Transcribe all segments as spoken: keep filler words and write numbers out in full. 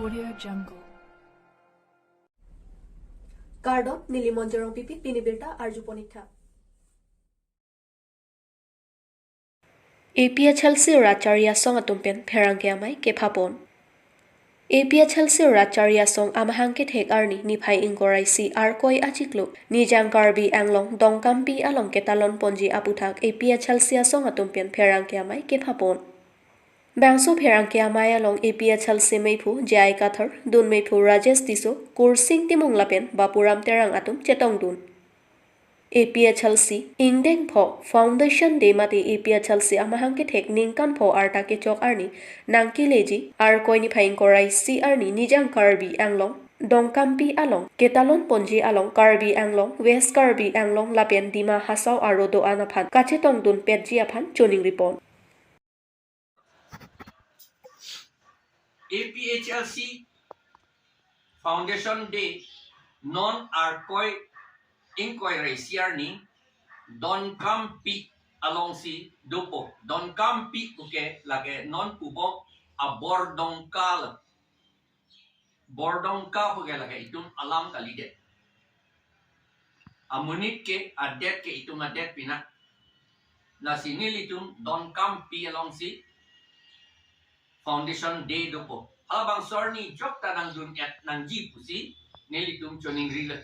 Audio Jungle. Kardom, neli Monjorong Pipi, pini birta arju ponik tha. A P H L C rat chari asong atum pen pherangke amei kephapon. A P H L C rat chari asong amahang kethek arni niphai ingkoi ra isi Arkoi achiklo Nijang Karbi Anglong Dongkampi along ketalon ponji aputhak A P H L C asong atum pen pherangke amei kephapon. Bangso pherangke amei along A P H L C meiphu J I Kathar, dun meiphu Rajesh Tisso, Kursing Timung lapen Bapuram Terang atum chetongdun. A P H L C ingdeng pho Foundation Day mate A P H L C amahang kethek ningkan pho arta kechok arni nangkeleji Arkoi niphai ingkoi ra isi arni Nijang Karbi Anglong Dongkampi along ketalon ponji along Karbi Anglong, West Karbi Anglong lapen Dima Hasao aro do-an aphan kachetongdun petji aphan choningripon. A P H L C Foundation Day non Arkoi ingkoi ra isi arni Dongkampi alongsi dopo. Dongkampi puke lake non pubom a Bordongka lo. Bordongka puke lake itum alam kalidet. Amonit ke adet ke itum adet pina. Lasi nelitum Dongkampi alongsi Foundation Day dopo. Halabangso arni jokta nangdun-et nangji pusi nelitum choningrilo.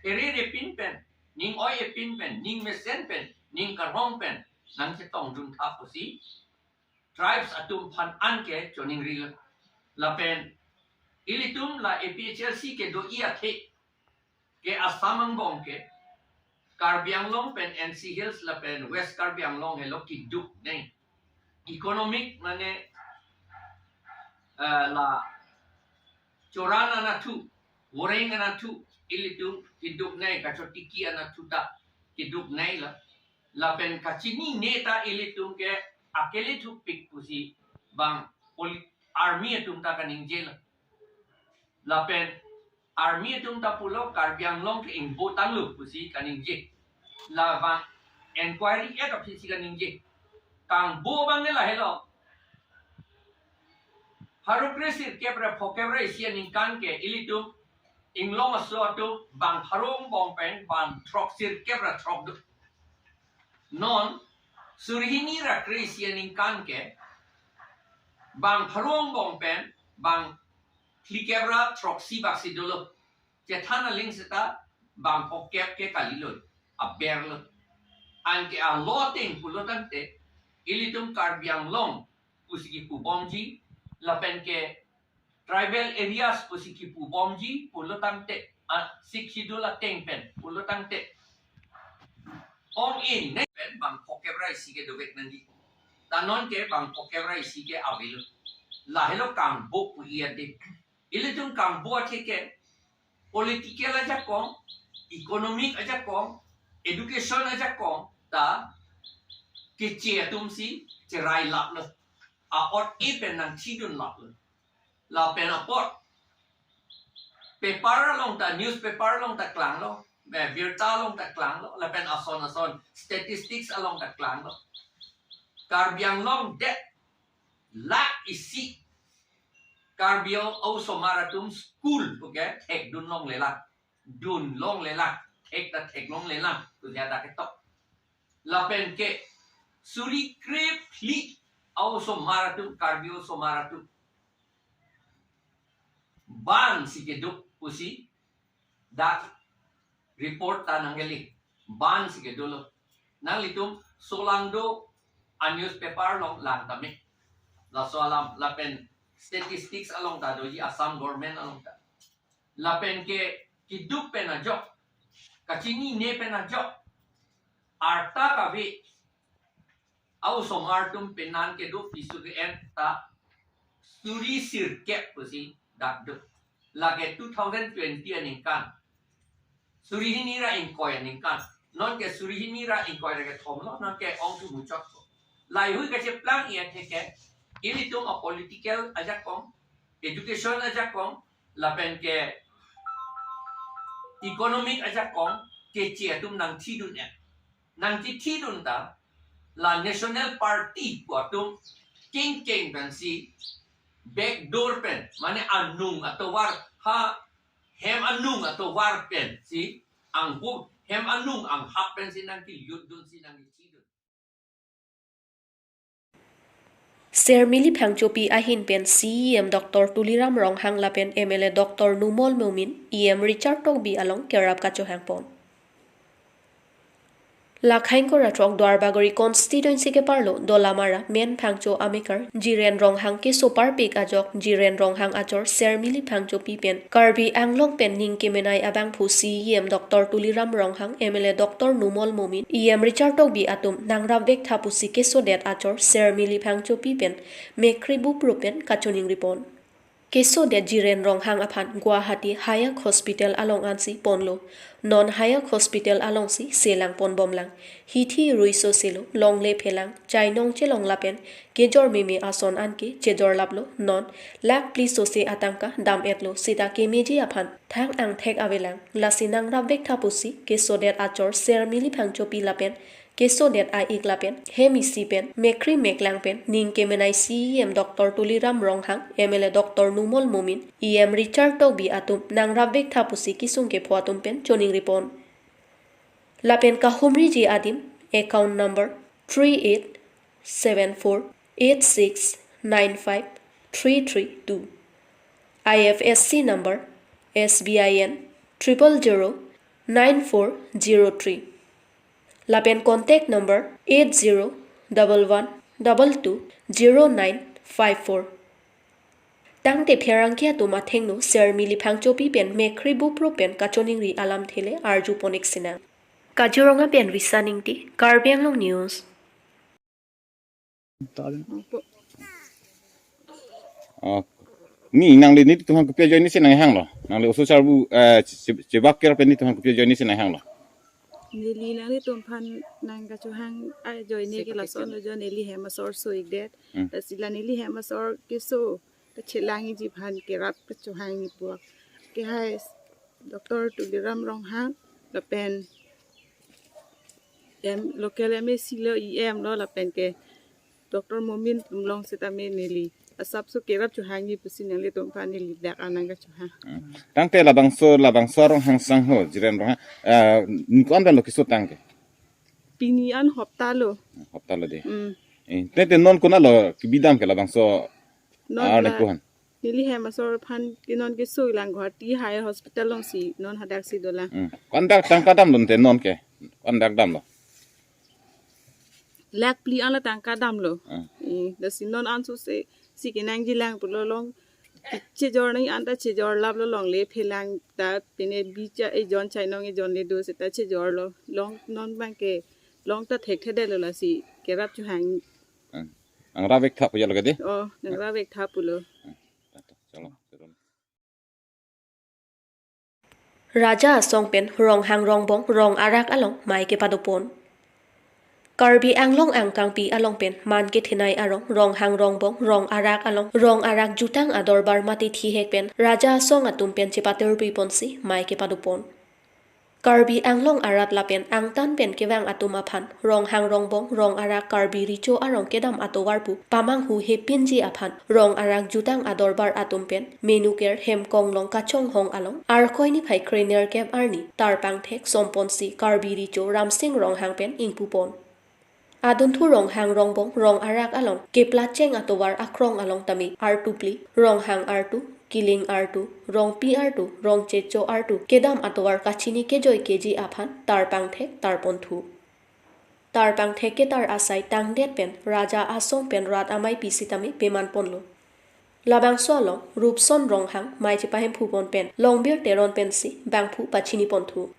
Pherere pin pen, ning oi-e pin pen, ning mesen pen, ning karhong pen nangchetongdun tha pusi tribes atum aphan anke choningrilo. Lapen ilitum la A P H L C kedo-i athe ke Assam angbong ke Karbi Anglong pen N C Hills lapen West Karbi Anglong helo keduknei. Economic mane, eh, la choran anatthu, voreng anatthu, ilitum keduknei, kachotiki anatthu ta keduknei la. Lapen kachinine ta ilitum ke akele thupik pusi bang poli-, army atum ta kaningje la. Lapen army atum ta pulo Karbi Anglong ke ingbo tanglo pusi kaningje. Labang inquiry et aphi si kaningje. Kangbo abang ke lahelo. Pharo kre sirkep ra phokep ra isi aningkan ke ilitum Inglong aso atum bang pharo angbong pen bang throk sirkep ra throk do. Non suri hini ra kre isi aningkan ke bang pharo angbong pen bang phlikep ra throksi baksi dolo. Chethan aling seta bang phokep ke kalilo, aber lo. Anke alo ateng pulo tangte ilitum Karbi Anglong pusi kipubomji, lapen ke tribal areas pusi kipubomji pulo tangte, a, Sixth Schedule ateng pen pulo tangte, ong-e ne pen bang phokep ra isi ke dovek nangji. Ta non ke bang phokep ra isi ke avelo. Lahelo kangbo pu-i ade. Ilitum kangbo athe ke political ajakong, economic ajakong, education ajakong ta keche atum si cherai laplo. A-ot-e pen nangthidun laplo. Lapen apot paper along ta, newspaper along ta klanglo, eh, birta along ta klanglo, lapen ason ason statistics along ta klanglo. Karbi Anglong det lakh isi Karbi aosomar atum school puke thekdun longlelang, dun longlelang, thek ta thek longlelang, pusi dak ketok. Lapen ke suri kre phli aosomar atum, Karbi aosomar atum ban si keduk pusi dak report ta nangkele, ban si kedolo. Nanglitum solangdo a-newspaper along lang tame. Laso alam lapen statistics along ta doji, Assam government along ta. Lapen ke keduk pen ajok, kachinine pen ajok, arta kave aosomar atum penan kedo piso ke-en ta suri sirkep pusi dak do. Lake two thousand twenty aningkan, suri hini ra ingkoi aningkan. Non ke suri hini ra ingkoi ra kethom lo, non ke ong thu muchot ko. Laheihui kacheplang-i athe ke ilitum a-political ajakong, education ajakong, lapen ke economic ajakong keche atum nangthidun-et. Nangkethidun ta la National Party pu atum kengkeng pensi Back door pen, mane anung atovar, ha hem anung atovar pensi, angko hem anung anghap pensi nangkejut dunsi nangkechi dun. Sermili Phangchopi ahin pen C E M Doctor Tuliram Ronghang lapen M L A Doctor Numal Momin, E M Richard Tokbi along kerap kachohangpon. Lakhain Koratrok Duarbagori constituency keparlo Dolamara Main Phangcho amekar Jiren Ronghang keso parpik ajok Jiren Ronghang achor Sermili Phangchopi pen Karbi Anglong pen ning kemenai abangphu C E M Doctor Tuliram Ronghang, M L A Doctor Numal Momin, E M Richard Tokbi atum nangrapvek tha pusi kesodet achor Sermili Phangchopi pen mekkri buprup pen kachoningripon. Kesodet Jiren Ronghang aphan Guwahati Hayak Hospital along ansi ponlo. Non Hayak Hospital alongsi selangpon bomlang. Hithi rui soselo, longle phelang, chainong chelong lapen kejor meme ason anke chejorlaplo, non lakh phli sose atangka dam-etlo, seta kemeji aphan thang angthek avelang. Lasi nangrapvek tha pusi kesodet achor Sermili Phangchopi lapen kesodet a-ik lapen hem isi pen mekkri meklang pen ning kemenai C E M Doctor Tuliram Ronghang, M L A Doctor Numal Momin, E M Richard Tokbi atum nangrapvek tha pusi kesung kepho atum pen choningripon. Lapen kahumriji adim account number three eight seven four eight six nine five three three two, I F S C number S B I N triple zero nine four zero three. Lapen contact number eight zero double one double two zero nine five four. Tangte pherangke atum athengno Sermili Phangchopi pen mekkri buprup pen kachoningri alamthe le arjupon-ik sinang. Kaziranga pen Risa Ningti, Karbi Anglong News. Oh. Ni nangli nelitum aphan kopi ajoine si nanghanglo? Nangli oso sarbu, eh, che-, che-, chebak ker pen nelitum aphan kopi ajoine si nanghanglo? Neli nanglitum aphan nangkachohang ajoine ke lasonlo jo, neli hem asor so-ikdet. Hmm. Lasi la neli hem asor keso kachelangji aphan kerap kachohang ni puak. Ke hai Doctor Tuliram Ronghang lapen em local M A C lo, E M lo lapen ke Doctor Momin atum along setame neli asapso kerap chohangji pusi nanglitum aphan neli dak anang kachohang. Hmm. Tangte labangso, labangso Ronghang sangho, Jiren Ronghang, eh, ningkan pen lo keso tangke? Pini an hopta lo. Hopta lo de. Hmm. Eh, tangte non konatlo kebidam ke labangso? Non arne la kuhan. Neli hem asor aphan ke non keso-iklang Guwahati Hayak Hospital alongsi non hadaksi dolang. Hmm. Ko-an dak tangka damlo te non ke? Ko-an dak damlo? Lakh phli an la tangka damlo. Hmm. Eh, lasi non ansose si kenangjilang pulo, long chejor nangji anta chejorlaplo, longle phelang ta pine bicha ejon chainong ejon le do seta chejorlo. Long non abangke long ta thekthedetlo, lasi kerap chohang. Hmm. Nangrapvek tha pulo ke de? Oh, nangrapvek tha pulo. Hmm. Chalo, chalo. Raja Asong pen Ronghang Rongbong rong arak along mei kepadopon. Karbi Anglong angkangpi along pen man kethenei arong Ronghang Rongbong rong arak along rong arak jutang adorbar mate thihek pen Raja Asong atum pen chepatirpiponsi mei kepadopon. Karbi Anglong arat lapen angtan pen kevang atum aphan Ronghang Rongbong rong arak Karbi Recho arong kedam atovar pu pamanghu hepinji aphan rong arak jutang adorbar atum pen Menuker Hemkonglong kachonghong along Arkoi niphai krenerkep arni tarpangthek somponsi Karbi Recho Ramsing Ronghang pen ingpupon. Adunthu Ronghang Rongbong rong arak along kepla cheng atovar akrong along tame artu phli, Ronghang artu, Kiling artu, Rongpi artu, Rongchecho artu kedam atovar kachini kejoi keji aphan tarpangthek tarponthu. Tarpangthek ketar asai tangdet pen Raja Asong pen rat ameipi sitame pemanponlo. Labangso along Rupson Ronghang mei chepahemphupon pen Longbir Teron pensi bangphu pachiniponthu.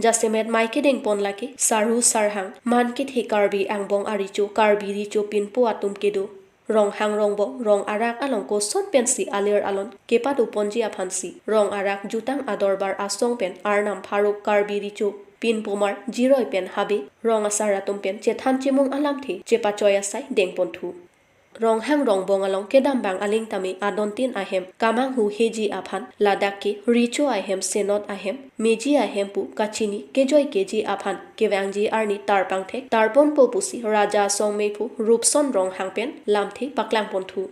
Jasemet mei kedengpon lake Sarhu Sarhang, man kethe Karbi angbong arecho Karbi Recho pinpo atum kedo. Ronghang Rongbong rong arak along koson pensi alir alon kepadoponji aphansi rong arak jutang adorbar asong pen arnam pharuk Karbi Recho pinpomar jiroi pen habe rong asar atum pen chethan chemung alamthe chepachoi asai dengponthu. Ronghang Rongbong along kedambang aling tame adontin ahem kamanghu heji aphan ladak ke Recho ahem, Senot ahem, Meji ahem pu kachini kejoi keji aphan kevangji arni tarpangthek tarponpo pusi Raja Asong meiphu Rupson Ronghang pen lamthe paklangponthu.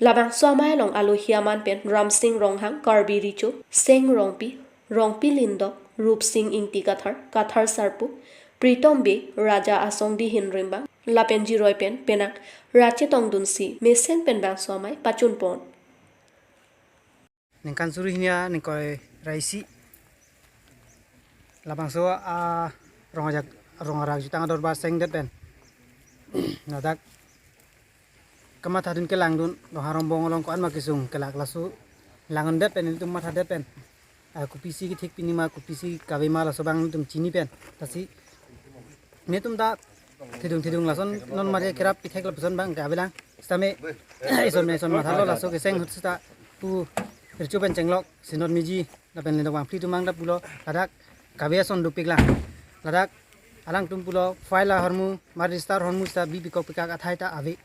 Labangso amei along alohi aman pen Ramsing Ronghang, Karbi Recho, Seng Rongpi, Rongpi Lindok, Rupsing Ingti Kathar, Kathar Sarpo, Pritom Bey, Raja Asong Dihin Rimbang, lapen jiroi pen penang rat chetongdunsi mesen pen bangso amei pachunpon. Ningkan suri hini aningkoi ra isi, labangso a rong ajak, rong arak jutang adorbar sengdet pen ladak kamathadun kelangdun, Ronghang Rongbong along ko-an ma kesung kelak, laso langdundet pen nelitum mathadet pen, ah, kopisi kethik pini ma, kopisi kave ma, laso abang nelitum chini pen. Lasi nelitum ta thedung thedung lason non mari kerap pithek lapuson abang ke avelang. Sitame ison me ison mathalo, laso keseng ahut sita pu Recho pen chenglok Senot Miji lapen Lindok Vangphli atum abang ta pulo, ladak kave ason dopiklang. Ladak alangtum pulo file ahormu, ma register ahormu sita bipikok pikak athai ta ave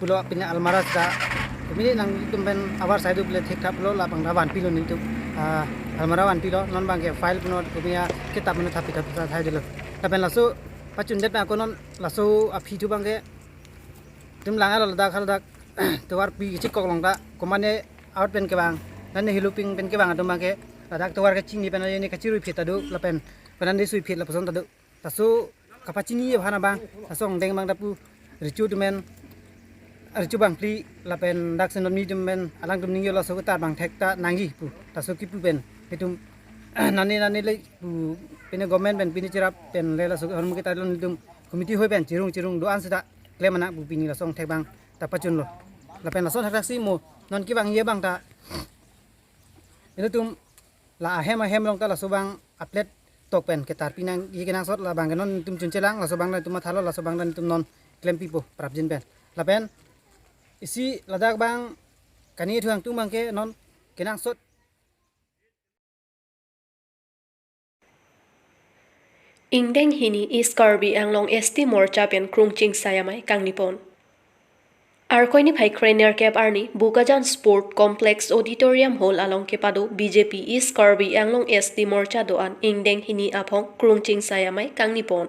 pulo, pini almara sita pini nangtum pen abar saidu pule thik thap lo, labang ta vanpilo nelitum, ah, almara vanpilo, non abang ke file puno pini akitap puno thappi thappi ta athai dolo. Lapen laso pachundet pen ako non laso aphi thu abang ke itum lang alo, ladak haladak tovarpi kechikok along ta komane out pen kevang, nane hiluping pen kevang atum abang ke ladak tovar kachini pen ani kachirui phit ta do, lapen penang de sui phit lapuson ta do. Laso kapachini aphan abang, laso angdeng abang ta pu Recho atum pen, Recho Vangphli lapen dak Senot Miji atum pen alangtum ningje, laso ketar abang thek ta nangji pu. Laso kipu pen itum nane nane le pu pini government pen pini cherap pen le laso ahormu ketar lo, nelitum committee hoi pen chirung chirung do-an sita klem anak pu pini laso angthek abang ta pachunlo. Lapen laso thakthak si mo non kevangji abang ta ilitum la ahem ahem along ta laso abang a-plate tok pen ketar pinangji kenangsot, labang ke non nelitum chunchelang, laso abang ta nelitum mathalo, laso abang ta nelitum non klempipo prapjin pen. Lapen isi ladak abang kani thuang tung abang ke non kenangsot. Ingdeng hini East Karbi Anglong S T Morcha pen krungching sai amei kangnipon. Arkoi niphai krenerkep arni Bokajan Sport Complex Auditorium Hall along kepado B J P East Karbi Anglong S T Morcha do-an ingdeng hini aphong krungching sai amei kangnipon.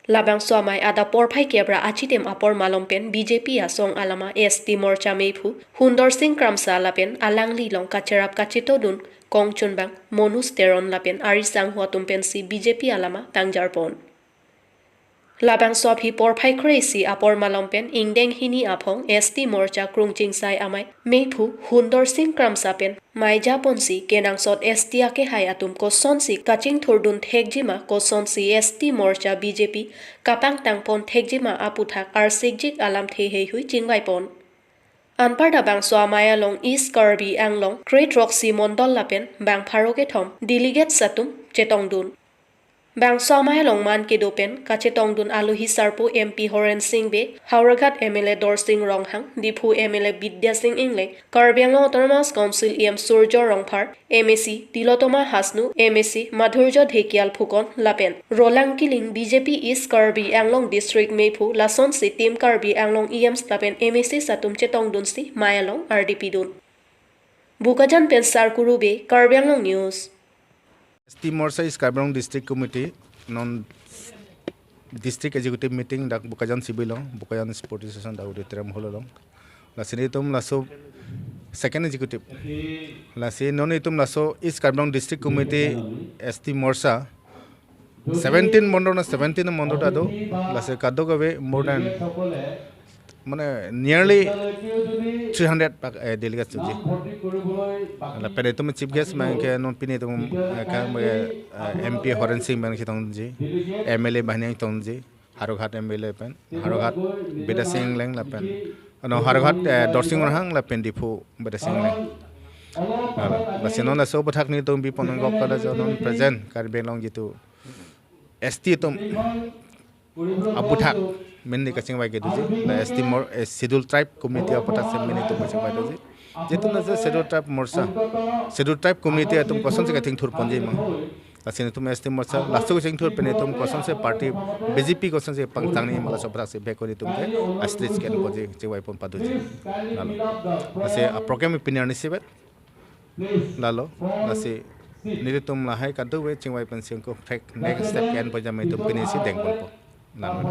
Labangso amei adap porphai kep ra achitim apor malom pen B J P asong alama S T Morcha meiphu Hundorsing Kramsa lapen alangli along kacherap kachetongdun kongchunbang Monus Teron lapen ari sangho atum pensi B J P alama pangjarpon. Labangso aphi porphai kre-isi apor malom pen ingdeng hini aphong S T Morcha krungching sai amei meiphu Hundorsing Kramsa pen mei japonsi kenangsot S T akehai atum kosonsi kachingthurdun thekjima, kosonsi S T Morcha B J P kapangtangpon thekjima aputhak arsikjik alamthe heihui chingvaipon. Anparta bangso amei along East Karbi Anglong kre-throksi mondol lapen bang pharo kethom delegates atum chetongdun. Bangso amei along man kedo pen kachetongdun alohi sarpo M P Horen Sing Bey, Howraghat M L A Dorsing Ronghang, Diphu M L A Bidya Sing Engleng, Karbi Anglong Autonomous Council E M Surjo Rongphar, M A C Tilottama Hasnu, M A C Madhurjya Dhekial Phukan lapen Rolang Killing, B J P East Karbi Anglong District meiphu, lasonsi Team Karbi Anglong E Ms lapen M A Cs atum chetongdunsi mei along ardi pidun. Bokajan pen Sarkuru Bey, Karbi Anglong News. S T Morcha East Karbi Anglong District Committee non District Executive Meeting dak Bokajan Civil along, Bokajan Sports Association dak Auditorium Hall along. Lasi nelitum laso second executive. Lasi non nelitum laso East Karbi Anglong District Committee S T Morcha seventeen mondol na seventeen mondol ta do. Lasi kadokave more than, mane, nearly three hundred pak, eh, delegates doji. Lapen itum chief guest abang ke non pini itum, eh, ka, eh, M P Horen Sing abang chetongji, M L A banghini chetongji, Howraghat M L A pen, Howraghat Bidya Sing Engleng lapen, ano, Howraghat, eh, Dorsing Ronghang lapen Diphu Bidya Sing Engleng. Lalo, lasi non laso aputhak nelitum bipon nangkok kada jo non present Karbi Anglong jitu S T atum aputhak mainly kachingvai kedoji, la S T Mor-, eh, Schedule Tribe Committee aputhak si mainly itum kachingvai doji. Jitu na je Schedule Tribe Morcha, Schedule Tribe Committee atum kosonsi kachingthurponji ma. Lasi nelitum S T Morcha laso kachingthur pen itum kosonsi party B J P kosonsi pangtangji ma, laso aputhak si bek nelitum ke a-stage ke-enponji, chingvaipon padoji. Lalo. Lasi a-program pini arni isivet. Lalo, lasi nelitum lahai kadokave chingvai pensi ingkoi thek next step ke-enponji ma itum pinisi dengponpo. Lam.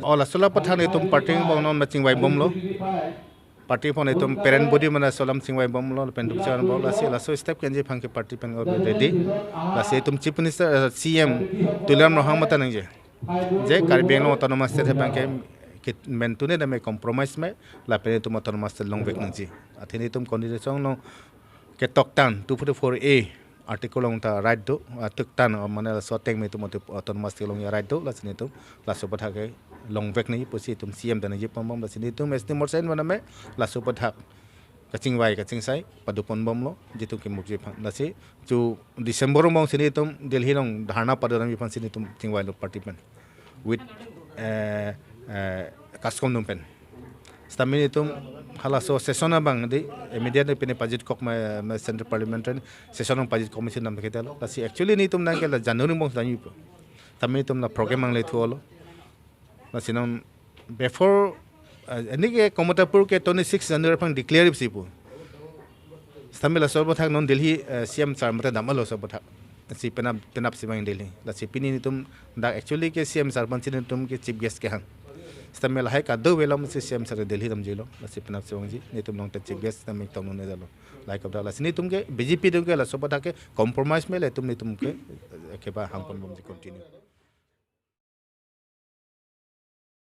O laso alam aphuthak netum party angbong non ma chingvai bomlo. Party aphan netum parent body mane laso alam chingvai bomlo, pen dukchan bomlo, lasi laso step kenji aphan ke party pen or ready. Lasi itum Chief Minister, eh, C M Tuliram Ronghang mata nangji. Je Karbi Anglong Autonomous State aphan ke, ke mentune dame compromise me, lapen itum Autonomous State longvek nangji. Athe netum constitution along ketoktan two forty-four A article along ta right do, ah, tuktan, ah, mane laso ateng me itum auto-, Autonomous State along ya right do, lasi netum laso aphuthak ke longvek nangji pusi itum C M ta nangji pon bom, lasi netum S T Morcha in mane me laso aphuthak kachingvai kachingsai padopon bomlo, jitu ke mukji aphan. Lasi chu December angbong si netum Delhi along dharna pado nangji aphan si netum chingvailo party pen with, eh, eh, CASCOM atum pen. Sitame netum halaso session abang di immediate pine pajitkok ma, ma Central Parliamentary session abang pajitkok mesi nam ketelo. Lasi actually netum nang ke la January angbong si damji pu. Sitame netum la program nangle thulo. Lasi non before, eh, ini ke Kamatapur ke twenty-six January aphan declare si pu. Sitame laso aphuthak non Delhi, eh, C M sir mate damlo laso aphuthak. Si penap, penap si bang Delhi. Lasi pini netum dak actually ke C M sir aphan si netum ke chief guest kehang. Sitame lahai kadokave alam si C M sir Delhi damjilo. Lasi penap si bangji, netum along ta chief guest sitame tong non jalo. Lahai kap dak, lasi netum ke B J P atum ke laso aphuthak ke compromise me, latum netum ke, eh, keba hangpon bomji continue.